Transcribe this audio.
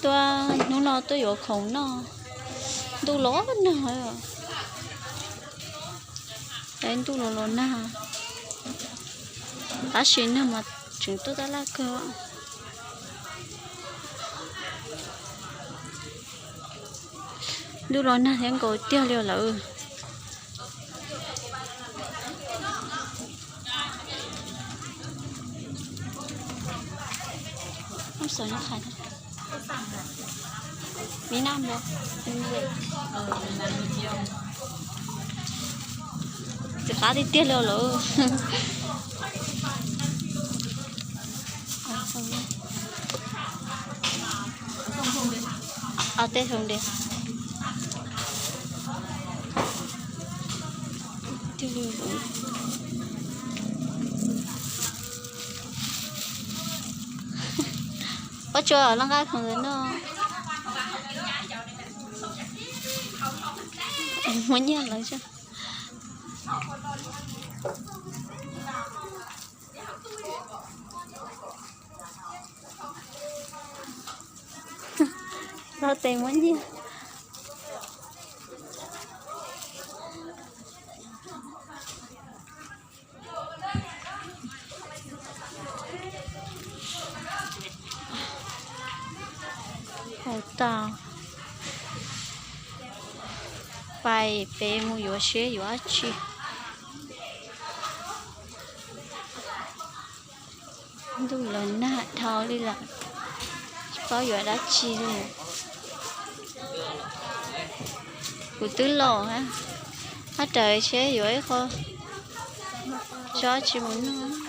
Tuaj hnub no tuaj yuav khoom noj, ntuj los nag, ntuj los los nag, tab sis nag mas tseem tuaj tab laj kawg. Ntuj los nag thiab nkaus tiag li lawm. Txiv qab tiag tiag li lawm. Tej hoo de. Pob tsuas loj nqaj khoom no. Muab nyiaj lawv. Tau tes muab nyiaj. Hauv tau, pais pem mus yuav seb yuav dab tsi. Ntuj los nag dhau li lawm, tsis paub yuav dab tsi li. Kuv twb los, hab raws seb yuav ib qho, tso dab tsi mus noj.